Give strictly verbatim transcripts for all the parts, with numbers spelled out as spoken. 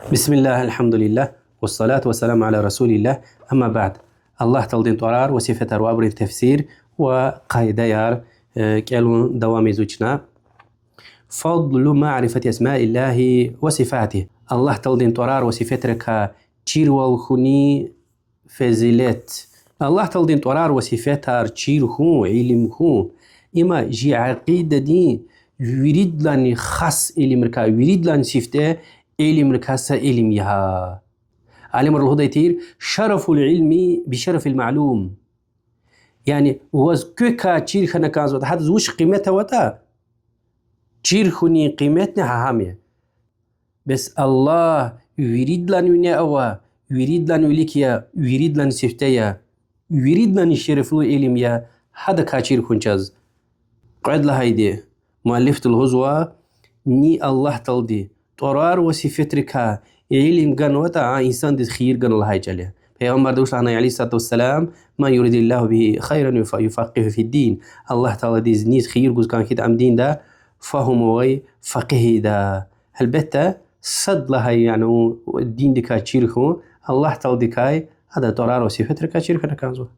بسم الله، الحمد لله، والصلاة والسلام على رسول الله، أما بعد. Аллагь Тааладин тӀварар ва сифетар ва абурун тафсир ва къайдаяр, э, кӀелун давам ийизва чна. فضل معرفة أسماء الله وصفاته. Аллагь Тааладин тӀварар ва сифетрикай чирвал хьунин фазилат. Аллагь Тааладин тӀварар ва сифетар чир хьун, илим хьун, им жи акъидадин виридалайни хас илимрикай, виридалайни сифте илимрикай са илим я. Алимри лугьудай тир: شرف العلم بشرف المعلوم. Яни ваз квекай чир хьана кӀанзаватӀа, гьадаз вуч къимет аватӀа, чир хьунин къиметни гьа гьам я. Бес Аллагь виридалайни вине ава, виридалайни вилик я, виридалайни сифте я, виридалайни шерефлу илим я, гьадакай чир хьун чаз. Кьвед лагьайди, муаллифди лугьузва: ни Аллагь Таалади тӀварар ва сифетрикай илим ганватӀа, а инсандиз хийир гана лагьай чӀал я. Пайгъамбарди вуч лагьанай, عليه الصلاة والسلام: من يرد الله به خيرا يف-، يفقهه في الدين. Аллагь Тааладиз низ хийир гуз кӀан хьайитӀа, ам динда фагьум авай, факъигь ийида. Гьелбетда, сад лагьай, яни, у диндикай чир хьун Аллагь Тааладикай, адан тӀварар ва сифетрикай чир хьана кӀанзава.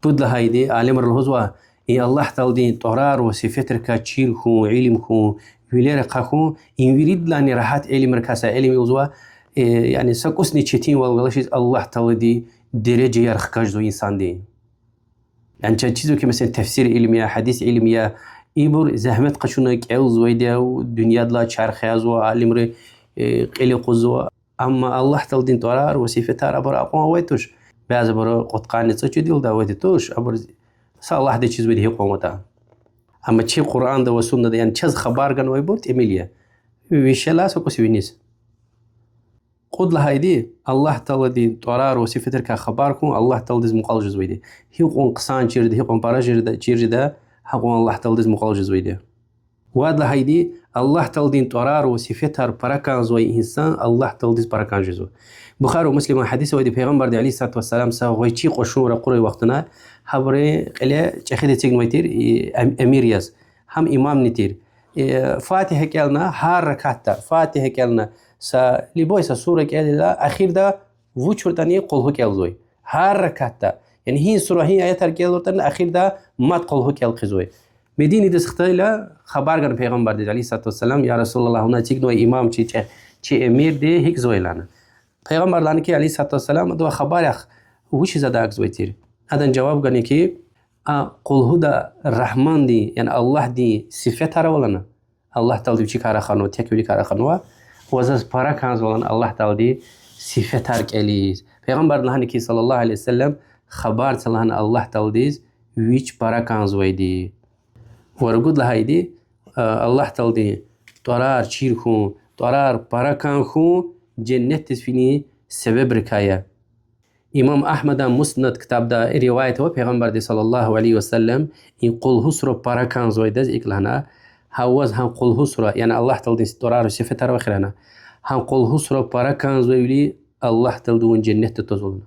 Пуд лагьайди, алимри лугьузва, и Аллагь Тааладин тӀварар ва сифетрикай чир хьун, илим хьун, вилер ахъа хьун, им виридалайни регьят илимрикай са илим я лугьузва, э, яни са кӀусни четинвал галачиз Аллагь Таалади дережаяр хкажзава инсандин. Яни чаз чизва хьи, месела, тафсир илим я, гьадис илим я, ибур зегьмет къачуна кӀелзавайди я, дуьньядилай чарх язва, алимри, э, кьил юкъузва. Амма Аллагь Тааладин тӀварар ва сифетар абур акьван авай туш. Бязибуру кьудкъанни цӀучӀудилда авайди туш, абур са Аллагьди чизвайди гьикьван аватӀа. Амма чи Къуръанда ва Суннада, яни чаз хабар ганвайбур тӀимил я. Вишелай са кӀус виниз. Кьуд лагьайди, Аллагь Тааладин тӀварар ва сифетрикай хабар хьун Аллагь Тааладиз мукьвал жезвайди. Гьикьван хъсан чир жеда, гьикьван пара чир жеда, чир жеда, гьакьван Аллагь Тааладиз мукьвал жезвайди. Вад лагьайди, Аллагь Тааладин тӀварар ва сифетар пара кӀанзавай инсан Аллагь Тааладиз пара кӀан жезва. Бухари ва Муслиман гьадис авайди, Пайгъамбарди, عليه الصلاة والسلام, са гъвечӀи кьван шумуд ракъурай вахтунда, гьабурун кьиле чӀехиди эцигнавай тир, и, эм-, эмир яз. Гьам имамни тир. Э, Фатигьа кӀелна, гьар ракатда Фатигьа кӀелна, са, любой са сура кӀелайла, эхирда вуч авуртӀани Къулгьу кӀелзавай. Гьар ракатда. Яни гьи сура, гьи аятар кӀелуртӀани, эхирда мад Къулгьу кӀел хъийизвай. Мединадиз хтайла, хабар гана Пайгъамбардиз, عليه الصلاة والسلام: يا رسول الله, вуна эцигнавай имам чи, чи, чи эмирди гьикӀ жезва лагьана. Пайгъамбарди лагьана хьи, عليه الصلاة والسلام, адавай хабар яхъ, вучиз ада акӀ жезвай тир. Адан жаваб гана хьи, а Къулгьуда Рагьмандин, яни Аллагьдин сифетар ава лагьана. Аллагь Таалади вичикай раханва, тек виликай раханва, ва заз пара кӀанзава лагьана Аллагь Тааладин сифетар кӀелиз. Пайгъамбарди лагьана хьи, صلى الله عليه وسلم, хабар це лагьана Аллагь Тааладиз вич пара кӀанзавайди. Ва ругуд лагьайди, а, Аллагь Тааладин тӀварар чир хьун, тӀварар пара кӀан хьун женнетдиз финин себебрикай я. Имам Агьмадан Муснад ктабда риваят ава, Пайгъамбарди, صلى الله عليه وسلم, и Къулгьу сура пара кӀанзавайдаз икӀ лагьана: гьа ваз гьа Къулгьу сура, яни Аллагь Тааладин тӀварар ва сифетар ава эхир лагьана, гьа Къулгьу сура пара кӀанзавайвиляй Аллагь Таалади вун женнетда твазва лагьана.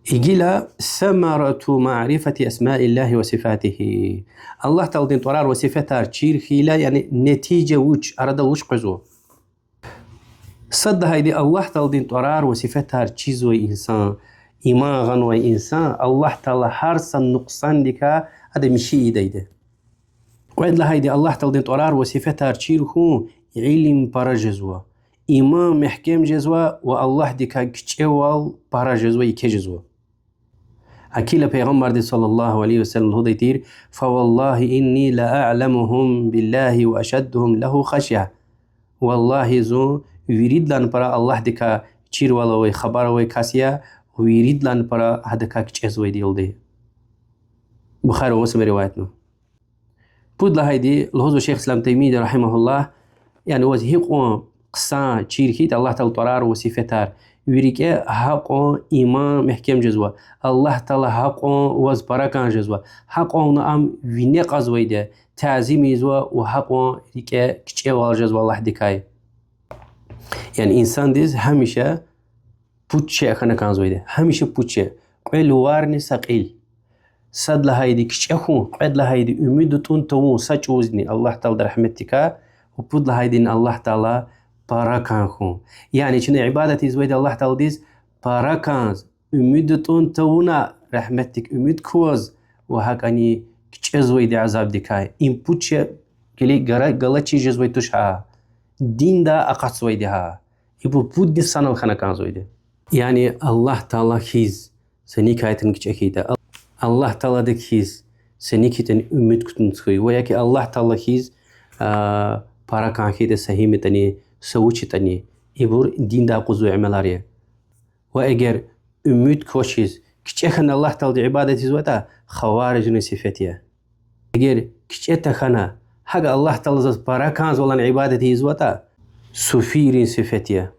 Гила ثمرة معرفة أسماء الله وصفاته. Аллагь Тааладин тӀварар ва сифетар чир хьайила, яни нетижа вуч, арадал вуч къвезва? Сад лагьайди, Аллагь Тааладин тӀварар ва сифетар чизвай инсан, иман гъанвай инсан, Аллагь Таала гьар са нукьсандикай ада михьи ийидайди. Кьвед лагьайди, Аллагь Тааладин тӀварар ва сифетар чир хьун илим пара жезва, иман мягькем жезва ва Аллагьдикай кичӀевал пара жезва, еке жезва. Гьакила Пайгъамбарди, صلى الله عليه وسلم, лугьудай тир: فوالله إني لأعلمهم بالله وأشدهم له خشية. Валлагьи, зун виридалай пара Аллагьдикай чирвал авай, хабар авай кас я, виридалай пара гьадакай кичӀезвайди я лугьудай. Бухари ва Муслима риваятна. Пуд лагьайди, лугьузва Шейх Ислам Таймияди, رحمه الله, яни ваз гьикьван хъсан чир хьайитӀа Аллагь Таала тӀварар ва сифетар, ви рикӀе гьакьван иман мягькем жезва, Аллагь Таала гьакьван ваз пара кӀан жезва, гьакьван вуна ам вине кьазвайди я, тазим ийизва ва гьакьван рикӀе кичӀевал жезва Аллагьдикай. Яни инсандиз гьамиша пуд шей хьана кӀанзавайди, гьамиша пуд шей. Кьве луварни са кьил. Сад лагьайди кичӀе хьун, кьвед лагьайди умуд тӀун тавун са чӀавузни Аллагь Тааладин рагьметдикай, ва пуд лагьайдини Аллагь Таала пара кӀан хьун. Яни чна ибадат ийизвайди Аллагь Тааладиз пара кӀанз, умуд тӀун тавуна, рагьметдик умуд кваз, ва гьакӀни кичӀезвайди азабдикай. Им пуд чи гили гара-, галачиз жезвай туш гьа. Динда акъатзавайди гьа. Ибур пудни санал хьана кӀанзавайди. Яни Аллагь Таала хьиз са никайтӀани кичӀе хьайитӀа, Ал-, Аллагь Тааладик хьиз са никайтӀани умуд кутуниз хьуй, ва яки Аллагь Таала хьиз, а, пара кӀан хьайитӀа, са гьим ятӀани, са вуч ятӀани, ибур динда акъудзавай амалар я. Ва эгер умуд квачиз, кичӀе хьана Аллагь Тааладиз ибадат ийизватӀа, хаварижрин сифет я. Эгер кичӀе тахьана, гьакӀ Аллагь Тааладиз пара кӀанзавалан ибадат ийизватӀа, суфийрин сифет я.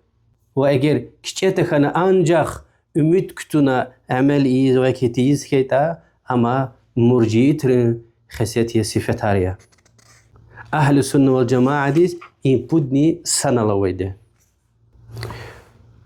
Ва эгер кичӀе тахьана, анжах умуд кутуна амал ийиз ва яки тийиз хьайитӀа, ам муржиитрин хесет я, сифетар я. Агьлу сунна вал жамаадиз им пудни санал авайди.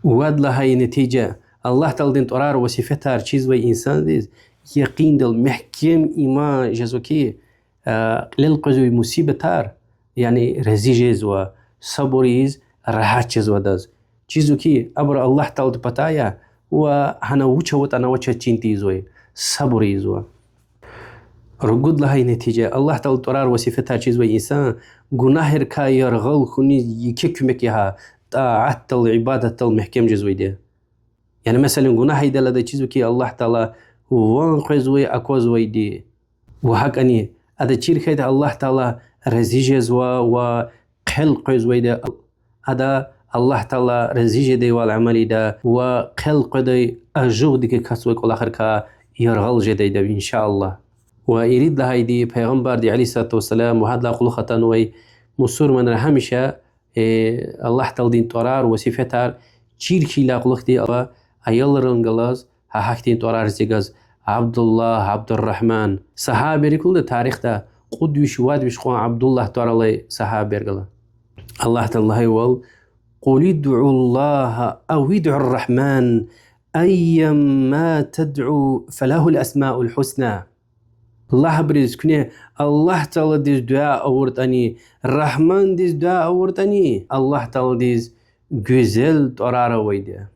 Вад лагьай нетижа: Аллагь Тааладин тӀварар ва сифетар чизвай инсандиз якъиндал мягькем иман жезва хьи, а, кьилел къвезвай мусибатар, яни рази жезва, сабур ийиз рагьат жезва адаз. Чизва хьи, абур Аллагь Тааладин патай я, ва гьана вуч аватӀани авачиз чин тийизвай, сабур ийизва. Ругуд лагьай нетижа: Аллагь Тааладин тӀварар ва сифетар чизвай инсан гунагьрикай яргъал хьуниз еке куьмек я гьа, тӀаатдал, ибадатдал мягькем жезвайди. Яни, месела, гунагь ийидайла ада чизва хьи, Аллагь Таала ван къвезвай, аквазвайди. Ва гьакӀни ада чир хьайитӀа, Аллагь Таала рази жезва ва хъел къвезвайди. Ада Аллагь Таала рази жедайвал амал ийида ва хъел къведай ажугъдик катзавай кӀвалахрикай яргъал жедайди, иншаллагь. Ва ирид лагьайди: Пайгъамбарди, عليه الصلاة والسلام, ва гьадалай кьулухъ атанвай мусурманри гьамиша, э, Аллагь Тааладин тӀварар ва сифетар чир хьайидалай кьулухъди ава, аялрин галаз гьа гьахьтин тӀварар эцигиз: Абдуллагь, Абдуррагьман. Сагьабийрихъ галаз тарихда кьуд виш, вад виш кьван Абдуллагь тӀвар алай сагьабийрихъ галаз. Аллагь Таала лагьайвал: قل ادعوا الله أو ادعوا الرحمن أيا ما تدعوا فله الأسماء الحسنى. Лагь абуруз: куьне Аллагь Тааладиз дуьа авуртӀани, Рагьмандиз дуьа авуртӀани, Аллагь Тааладиз гуьзел тӀварар авайди.